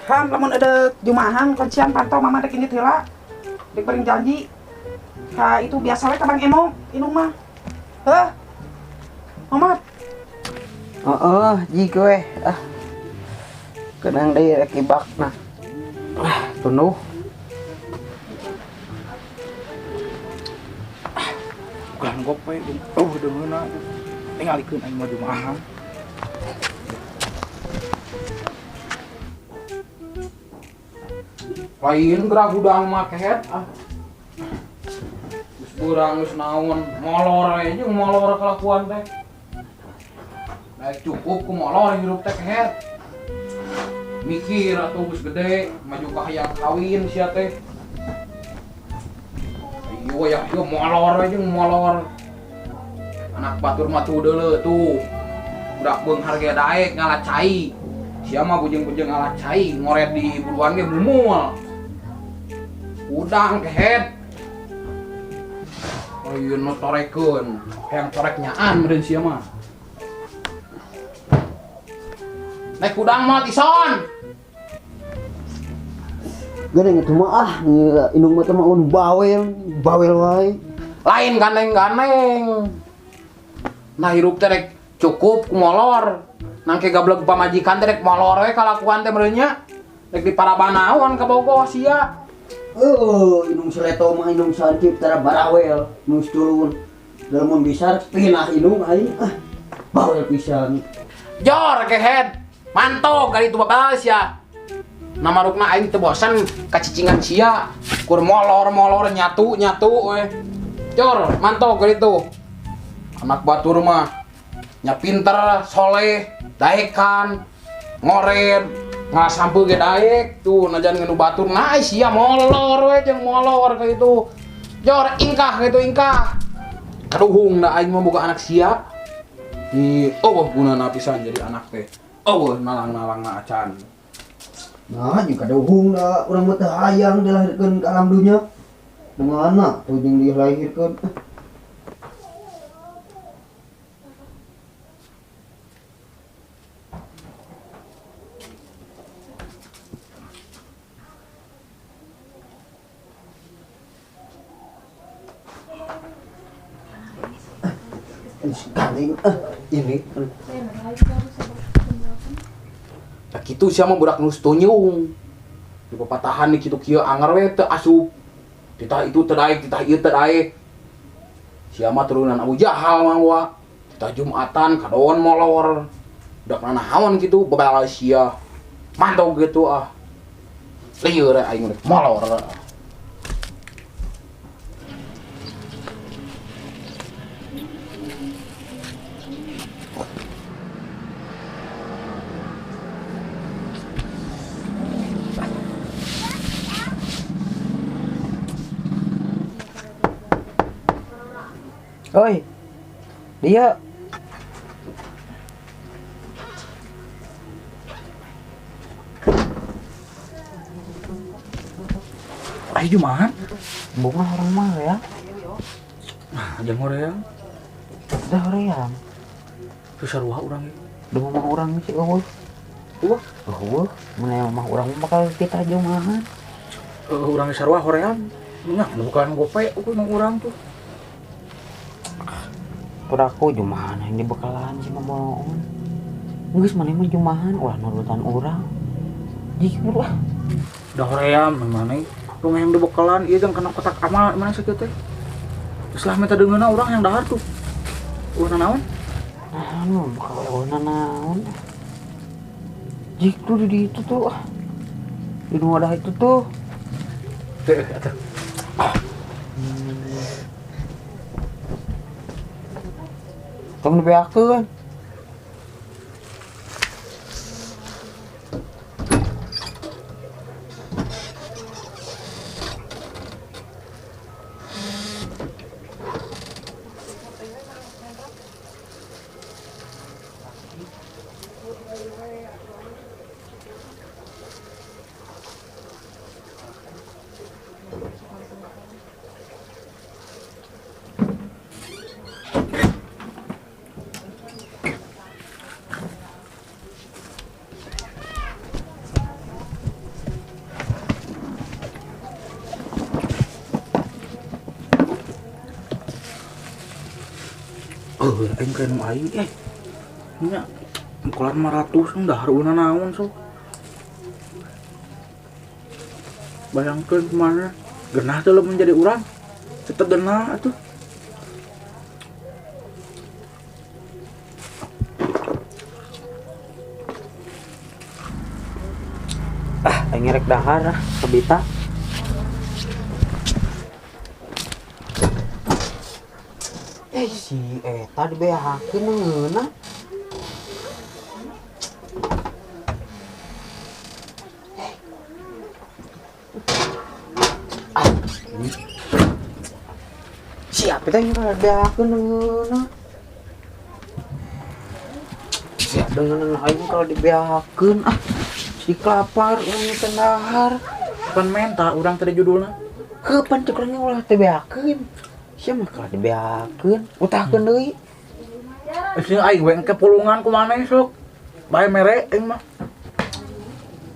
Han lamun ada jumahan kuncian pantau mama dek indit heula. Dek bering janji. Ka itu biasa we ka Bang Eno indung mah. Heuh. Mamat. Heeh, jig we. Ah. Kenang deui rek ibakna. Ah, tunduh. Bukan gope jeung eueuh deungeunna. Tingalikeun aing mah jumahan. Lain gerak hudang mah kehet ah. Geus beurang geus naon, molor we jeung molor kelakuan teh. Daek cukup ku molor hirup teh kehet. Mikir atuh geus gede, maju ka hayang kawin sia teh. Ayo ya ieu molor we jeung molor. Anak batur mah tuh deuleu tuh. Budak beunghar ge daek ngala cai. Sia mah bujeng-bujeng ngala cai, ngoret di buruan ge mumul. Udang kehet. Oh ieu nu torekeun, hayang torek nyaan meureun sia mah. Naik kudang mah tison. Geuning itu mah ah, indung mah teh mah bawel, bawel wae. Lain gandeng-gandeng. Nah hirup teh rek cukup ku molor. Nangke gablek pamajikan teh rek molor we kalakuan teh meureun nya. Rek diparabanaon ka bogoh sia. Oh, indung seleto mah indung sancip tara barawel, nu turun. Lamun bisa pinah indung aing ah. Bawel pisan. Jor kehead. Mantog kali itu babal sia. Nama rukna aing teu bosan kacicingan sia. Kur molor-molor nyatu-nyatu we. Jor, mantog kali itu. Anak batur mah nya pinter, soleh, daekan, ngored, ngasampeu ge daek tuh najan ngenu batur nah sia molor we jeung molor ka itu. Jor ingkah kitu ingkah. Kaduhung da aing mah boga anak sia. Di eueuh gunana pisan jadi anak teh. Eueuh nalang-nalangna acan. Nah, jeung kaduhung da urang mah teu hayang dilahirkeun ka alam dunya. Mangana tuh jeung dilahirkeun. Ini. Nah kitu sia mah budak nu setunyung. Di papatahan di kitu kieu anger we teu asup. Titah itu teu daek, titah ieu teu daek. Sia mah turunan Abu Jahal mah wa. Titah Jumatan kadon molor. Budak nanaon kitu babal sia. Mantog gitu ah. Lieur aing rek molor. Oi, dia. Ayo jumahan. Bunga orang mah ya. Nah, jangan hoream. Udah hoream. Susah ruah urang. Udah mah urang sih eueuh. Eueuh? Eueuh, mun mah urang bakal kita jumahan. Urang sarua hoream. Nah, bukan gope ukur mah urang tuh. Puraku jumahan yang dibekalan sih mah bohong. Geus maneh mah jumahan ulah nurutan urang. Jik ulah. Udah hoream maneh. Rumah yang dibekalan ieu jeung kana kotak amal mana sakieu teh. Geus lah minta deungeunna urang yang dahar tuh. Ulah nanaon? Nah, nu bakal eueuh nanaon. Jik tuh di itu tuh. Di nu wadah itu tuh. Teu atuh. Tong dibeakeun. Heuh, aing ka nu aing eh. Nya keluar 500 dahar una naon sok. Bayangkeun kumaha genah teh lamun jadi urang. Tetep genah atuh. Ah, aing rek dahar ah, kabita. Si eta dibeakeun ngeunah. Siapa teh yang dibeakeun ngeunah? Siap dengan aing kalau dibeakeun ah. Si kelapar urang teh dahar. Pan menta urang teh judulna. Heuh pan cek urang ulah teh beakeun. Sia mah kalah dibeakeun, utahkeun deui. Sing aing we engke pulungan ku maneh sok. Bae mere aing mah.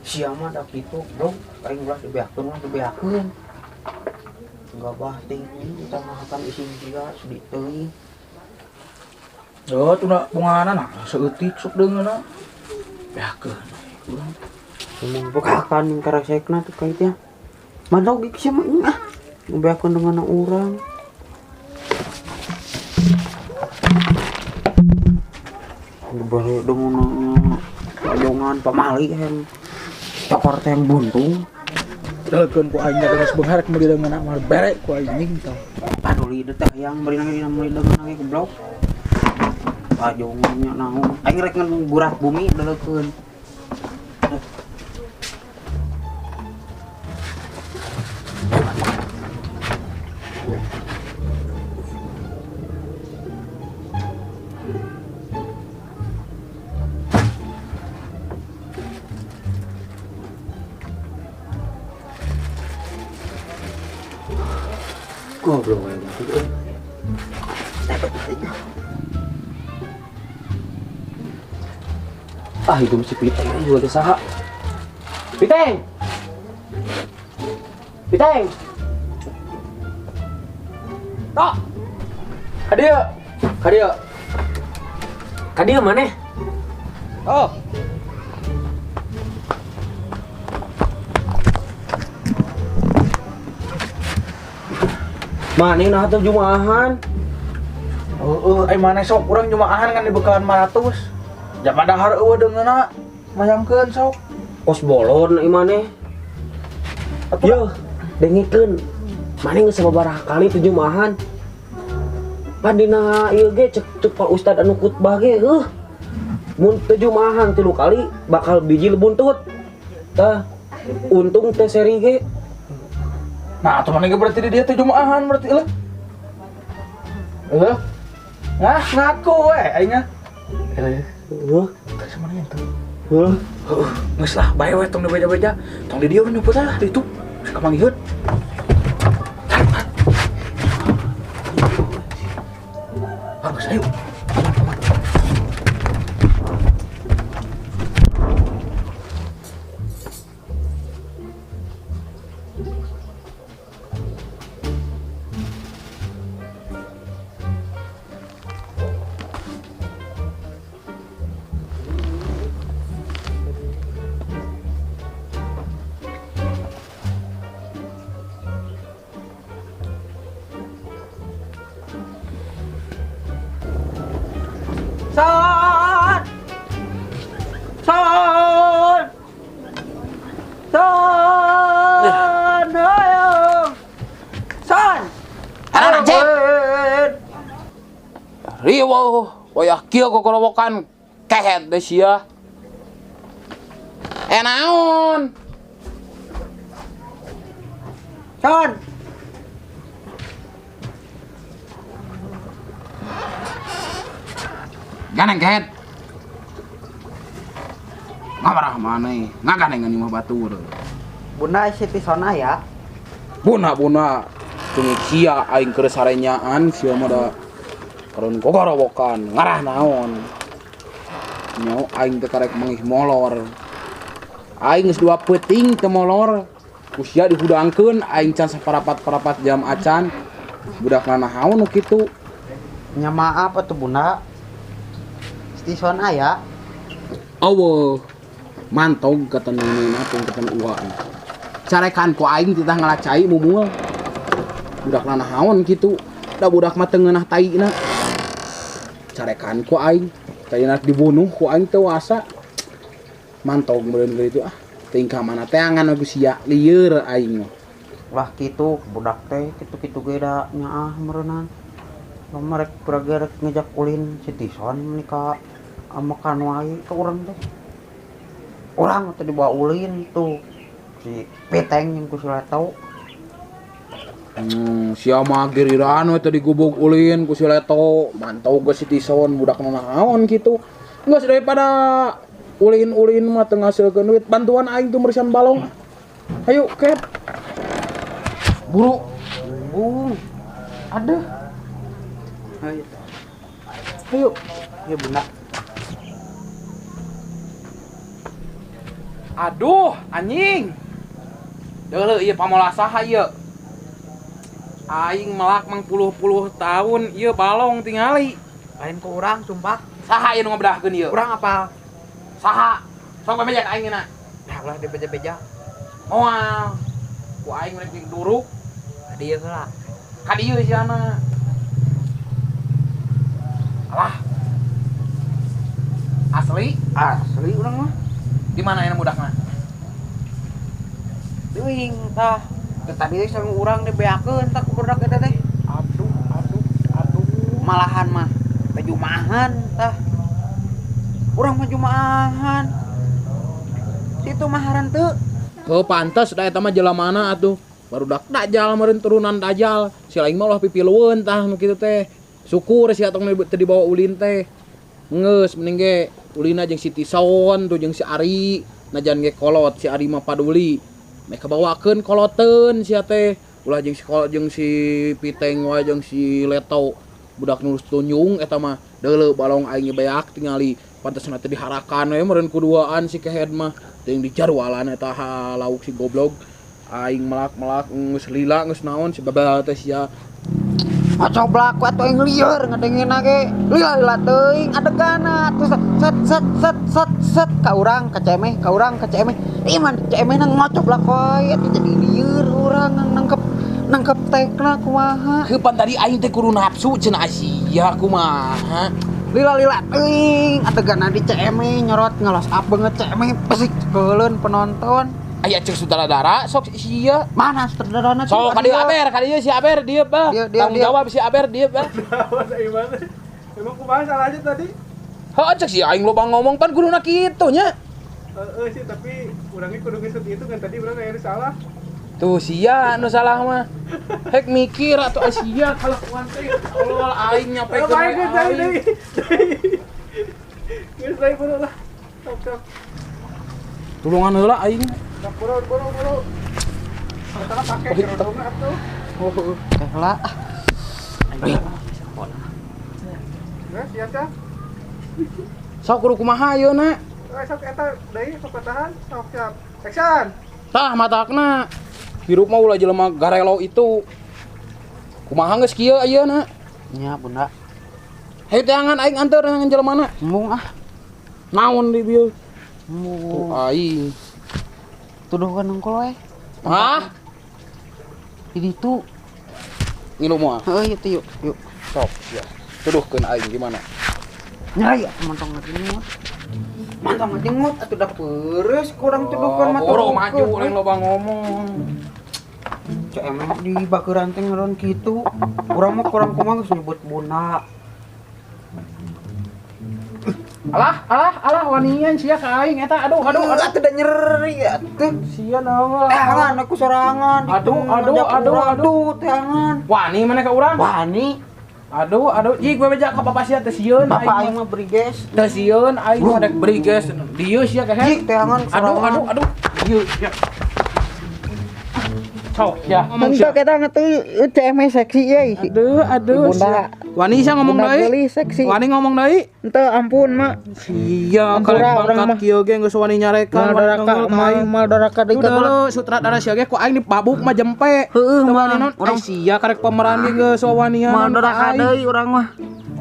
Sia mah da kitu, Bro. Aing ulah dibeakeun, ulah dibeakeun. Gabah ting kita makan ising sia sedih teuing. Yo tuna bungana nah seutik sok deungeunna. Beakeun urang. Mun bukakan karesekna tuh kaitnya. Mantau gig sia mah ah. Beakeun dengan urang. Baru dengan lajongan pamali yang cokor teh yang buntung. Dalekeun ku aing geus beunghar meuli deungeunna mah berek ku aing nying tah. Paduli teh yang meuli nang meuli deungeunna ge goblok. Lajongannya naon? Aing rek ngan gurat bumi dalekeun. Goblok aing gitu. Ah, itu mesti Piteng juga teh saha. Piteng. Piteng. Tok. Kadieu. Kadieu. Kadieu maneh? Oh. Maneh nah teu jumaahan. Heeh, ai maneh sok urang jumaahan kan dibekalan 500. Jam dahar eueuh deungeunna. Bayangkeun sok. Kos bolon ai maneh. Yeuh, dengekeun. Maneh geus sababaraha kali teu jumaahan. Pan dina ieu ge cek cek Pak Ustad anu khutbah ge heuh. Mun teu jumaahan 3 kali bakal bijil buntut. Tah, untung teh seri ge. Nah, atuh maneh ge berarti di dia teh jumaahan berarti leuh. Leuh. Nah, ngaku we aing nya. Heuh, teh samaneh teh. Heuh. Geus lah, bae we tong dibeja-beja. Tong di dieu nyumput lah di itu. Geus kamanggiheun. Bagus, ayo. Aman, aman. Son! Son! Son! Ayo! Son! Anak cek! Riwo, wayah kieu kokorowokan kehed deh sia. Eh naon? Son! Ganeng kehed. Ngabarah maneh, ngaganengan imah batur. Bunda Siti Sona ya. Buna buna, cungik sia aing keur sarenyaan sia mah da karon gogorowokan, ngarah naon. Nyo aing teh karek mangih molor. Aing geus 2 peuting teu molor. Ku sia dihudangkeun aing can saparapat-parapat jam acan. Budak naon nu kitu. Nya maaf atuh Bunda. Stison aya. Eueuh. Mantog kata nunina pung kata uang. Carekan ku aing titah ngalacai mumul. Budak nanaon kitu. Da budak mah teu ngeunah taina. Carekan ku aing. Tadina dibunuh ku aing teu wasa. Mantog meureun kitu ah. Tingkah mana teangan ku sia lieur aing mah. Lah kitu budak teh kitu-kitu ge da nyaah meureunnan. Lamun rek puraga rek ngejak ulin si Tison meuni ka makan wae ka urang teh. Urang teh dibawa ulin tuh si Piteng jeung ku si Leto. Sia mah giriran we teh digubug ulin ku si Leto, mantau ge si Tison budak nanaon kitu. Geus daripada ulin-ulin mah teu ngasilkeun duit, bantuan aing tuh mersihan balong. Ayo, Ket. Buru. Bung. Aduh. Ayo. Ayo. Ayo, Bunda. Aduh, anjing. Deuleu ieu pamolah saha ieu? Aing melak mang puluh-puluh tahun ieu balong tingali. Lain ku urang sumpah. Saha ieu nu ngabedahkeun ieu? Urang apal? Saha? Sok bebeja ka aing na. Dah ulah dibeja-beja. Moal. Ku aing rek diduruk. Ka dieu heula. Ka dieu siana. Alah. Asli? Asli urang mah. Di mana yang budakna? Teuing tah. Teu tadi teh sareng urang dibeakeun tah ku budak eta teh. Aduh, aduh, aduh. Malahan mah teh jumaahan tah. Urang mah jumaahan. Situ mah harenteu. Heuh pantes da eta mah jelamana atuh. Barudak dajal meureun turunan dajal. Si laing mah ulah pipilueun tah nu kitu teh. Syukur sia tong teu dibawa ulin teh. Geus mending ge ulina jeung si Tison tuh jeung si Ari. Najan ge kolot si Ari mah paduli. Meh kabawakeun koloteun sia teh. Ulah jeung si kolot jeung si Piteng wae jeung si Leto. Budak nu tunjung eta mah deuleu balong aing beak tingali. Pantesna teh diharakan we meureun kuduaan si Kehed mah. Teuing dijarwalan eta lauk si goblok. Aing melak-melak geus lila geus naon si babal teh sia. Coblak we atuh aing lieur ngadengena ge. Lila-lila teuing adegana terus set set set set set ka urang ka cemeh, ka urang ka cemeh. Ieu mah cemehna ngocoblak wae atuh jadi lieur urang nangkep tekna kumaha. Heuh pan tadi aing teh kudu nafsu cenah sia kumaha. Lila-lila teuing adegana di cemeh nyorot ngelos up banget cemeh pesik keuleun penonton. Aya cek sutradara sok sia. Mana sutradarana? Sok ka dieu Aber, ka dieu si Aber dieu bah. Tanggung jawab si Aber dieu bah. Emang kumaha salahnya tadi? Heuh cek si aing loba ngomong pan kuduna kitu nya. Heeh sih tapi urangnya kudu geus itu kan tadi urang aya salah. Tuh sia nu salah mah. Hek mikir atuh sia kalakuan teh. Tolol aing nyapekeun aing. Geus deui buru lah. Sok sok. Tulungan heula aing. Buru buru buru. Eta pake kerudungna atuh. Oh, teh lah. Geus sia teh. Sok kudu kumaha ayeuna? Sok eta deui sok tahan, sok siap. Action. Tah matakna. Hirup mah ulah jelema garelo itu. Kumaha geus kieu ayeuna? Nya Bunda. Hayu teangan aing anteur ngan jelemana. Embung ah. Naon di bieu? Embung. Tuh aing. Tuduhkeun nungkul we. Hah? Di ditu. Ngilu moal? Heuh, ieu yuk, yuk. Sok ya. Tuduhkeun aing gimana? Nyai mantong ngajenggut. Mantong ngajenggut atuh da peureus kurang tuduhkeun mah. Boro maju lain loba ngomong. Cek emang di bakeuran teh ngeron kitu. Urang mah kurang kumaha geus nyebut Bunda. Alah, alah, alah wanian sia ka aing eta. Aduh, aduh, aduh. Atuh da nyeri atuh. Sia naon? Teangan aku sorangan. Aduh, aduh, aduh, aduh, teangan. Wani mana ka urang? Wani. Aduh, aduh, jig bebeja ka bapak sia teh sieun. Bapak aing mah briges. Teh sieun aing mah dek briges. Dieu sia ka. Jig teangan sorangan. Aduh, aduh, aduh. Dieu sia. Sok ya. Ngomong sia. Eta ngeteu cemeh seksi euy. Aduh, aduh. Bunda. Wani sia ngomong Bunda deui. geulis seksi. Wani ngomong deui. Henteu ampun mak. Sia Ampura, karek urang pangkat mah. kieu ge geus wani nyarekan. Mal doraka, mal mal doraka deui Udah ka lo sutradara sia ge ku aing dipabuk mah jempe. Heueuh, Teu mah. wani naon. Ai sia karek pemeran ge geus wawanian. Mal doraka deui urang mah.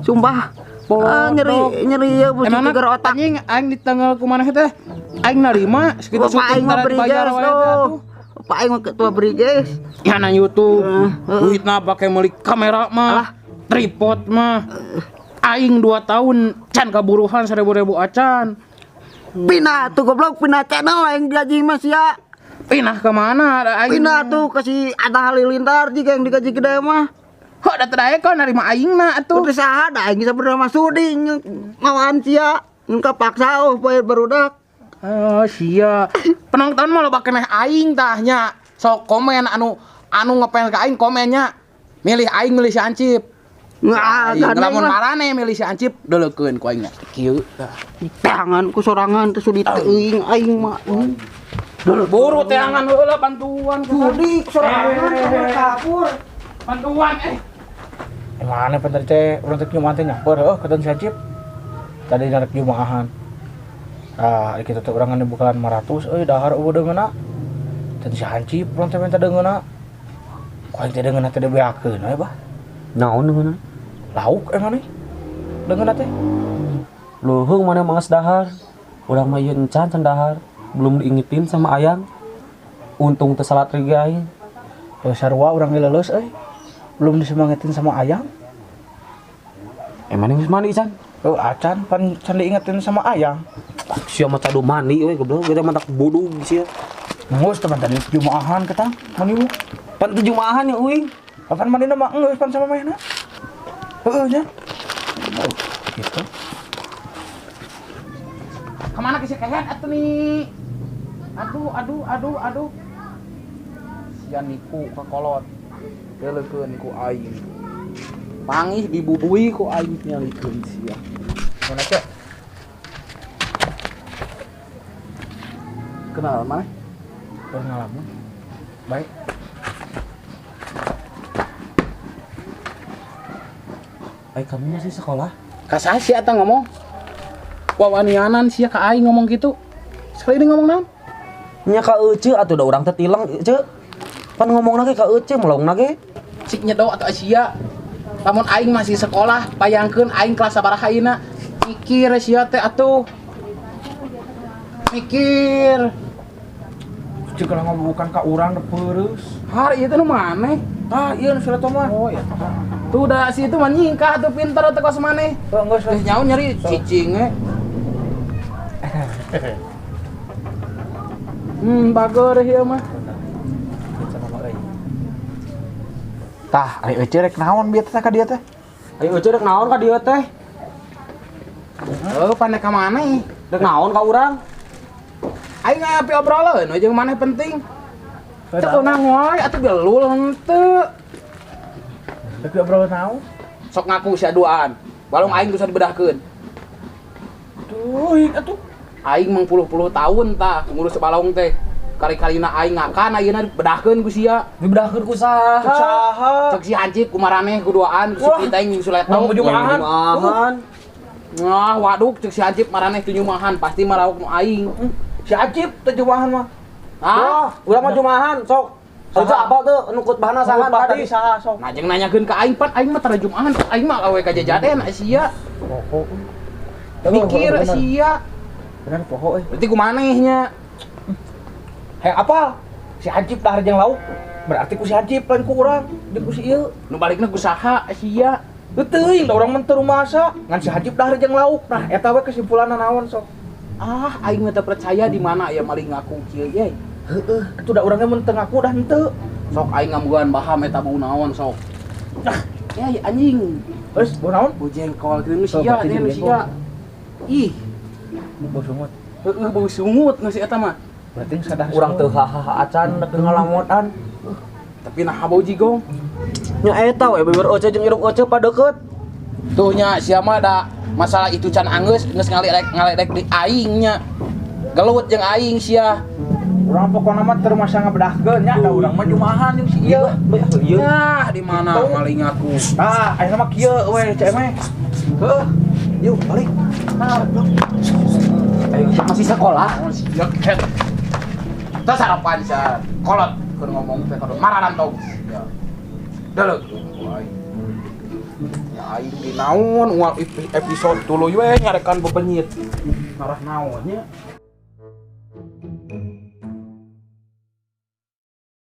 Sumpah. Ah, nyeri nyeri ieu pusing Emangna geger otak. anjing aing ditanggal ku maneh teh. Aing narima segitu Bapak syuting aing mah tara dibayar briges wae teh tuh. atuh. Bapak aing mah ketua briges. Ya na YouTube. Duitna pake meuli kamera mah. Tripod mah. Aing 2 tahun can kaburuhan 1000 acan. Pindah tuh goblok, pindah channel aing digaji mah sia. Pindah ke mana? Ada aing. Pindah tuh ke si Atta Halilintar jika yang digaji gede mah. Kok da teu daek kok narima aingna atuh. Udah saha da aing sebenarnya mah sudi ngawaan sia. Engka paksa oh bayar barudak. Oh sia. Penonton mah loba keneh aing tah nya. Sok komen anu anu ngefans ka aing komennya. Milih aing milih si Ancip. Nggak, Aing gandeng lamun lah. marane milih si Ancip deulekeun ku aing nya. Kieu tah. Tangan ku sorangan teh sudi teuing aing mah. Buru teangan heula bantuan ku. Sudi sorangan kabur. Bantuan Mana pan tadi teh urang teh jumahan teh nyamper heuh ka si Hancip. Tadi narek jumaahan. Ah, kita teh urang ngan dibukalan 500 euy dahar eueuh deungeunna. Teh si Hancip urang teh minta deungeunna. Ku aing teh deungeunna teh dibeakeun we bah. Naon deungeunna? Lauk emang nih. Deungeunna teh. Leuheung mana mah geus dahar. Urang mah ieu encan can dahar. Belum diingetin sama ayang. Untung teu salat ge aing. Heuh sarua urang ge leuleus euy. Belum disemangatin sama ayang. Emang geus mandi can? Oh, acan pan can diingetin sama ayang. Sia mah cadu mandi we goblok, kita mah tak budug sia. Geus teman tadi jumaahan ketang mandi mah. Pan teu jumaahan ya euy. Pan mandina mah geus pan sama manehna. Heueuh nya. Oh, gitu. Kemana ke si Kehet atuh nih? Aduh, aduh, aduh, aduh. Sia nipu ka kolot. Deulekeun ku aing. Pangih dibubui ku aing nyalikeun sia. Mana cek? Kenal mana? Pengalaman. Baik. Ai kamu masih sekolah? Ka saha sia eta ngomong? Wawanianan sia ka aing ngomong gitu. Sekali ini ngomong naon? Nya ka euceu atuh da urang teh tileng euceu. Pan ngomongna ge ka euceu melongna ge. Cik nyedo atau sia. Lamun aing masih sekolah, bayangkeun aing kelas sabaraha ayeuna. Mikir sia teh atuh. Mikir. Cek kalau ngomong bukan ka urang teh peureus. Har ieu teh nu maneh? Tah, ieu nu surat mah. Oh iya. Tuh da si itu mah nyingkah atuh pintar atuh kos maneh. Heuh geus Geus nyaho nyari cicing we. Bageur ieu mah. Tah, ari euceu rek naon bieu teh ka dieu teh? Ai euceu rek naon ka dieu teh? Heuh, pane ka maneh? Rek naon ka urang? Aing ngapi obrolan we jeung maneh penting. Teu unang wae atuh belul henteu. Rek obrolan naon? Sok ngaku sia duaan. Balong aing geus dibedahkeun. Tuh, atuh. Aing mah puluh-puluh tahun tah ngurus balong teh. Kali-kalina aing ngakan ayeuna dibedahkeun ku sia. Dibedahkeun ku saha? Saha? Cek si Hancip ku maraneh ku duaan ku si Wah. Pita jeung Suleto. Mau jumaahan. Jumaahan. Wah, waduk cek si Hancip maraneh teu nyumahan pasti marauk nu aing. Si Hancip teu jumaahan mah. Hah? Wah, urang mah jumaahan sok. Euceu apal teu nu khutbahna saha tadi? Saha sok. Nah, jeung nanyakeun ka aing pan aing mah tara jumaahan, aing mah awe ka jajaden sia. Poho. Mikir sia. Bener poho euy. Berarti ku manehnya. Hayang apal? Si Hancip dahar jeung lauk. Berarti ku si Hancip lain ku urang, jeung ku si ieu. Nu balikna ku saha sia? Teu teuing da urang mah teu rumasa, ngan si Hancip dahar jeung lauk. Nah, eta we kesimpulanna naon sok. Ah, aing mah teu percaya di mana aya maling ngaku kieu ye. Heueuh, atuh da urangnya mun teu ngaku dah henteu. Sok aing ngamugaan baham eta bau naon sok. Ah, ya anjing. Geus, bau naon? Bau jengkol kieu nu Oh, sia, berarti nu jengkol. sia. Ih, Bau sungut. heueuh bau sungut nu si eta mah. Berarti sadar Urang teu hahaha acan rek ngalamotan. Tapi nah bau jigong. Nya eta we bibir euceu jeung irung euceu padeukeut. Tuh nya sia mah da masalah itu can anggeus geus ngaledek di aing nya. Gelut jeung aing sia. Urang pokona mah teu masa ngabedahkeun nya, da urang mah jumahan jeung si ieu. Iya. Nah, di mana maling aku? Tah, ayeuna mah kieu we Cemeh. Heuh. Yuk, balik. Nah, Ayo masih sekolah. Oh, sia kehed. Teu sarapan sia. Kolot keur ngomong teh kudu mararantog. Ya. Deuleu. Aing. Ya aing di naon unggal episode tuluy we nyarekan bebenyit. Marah naon nya.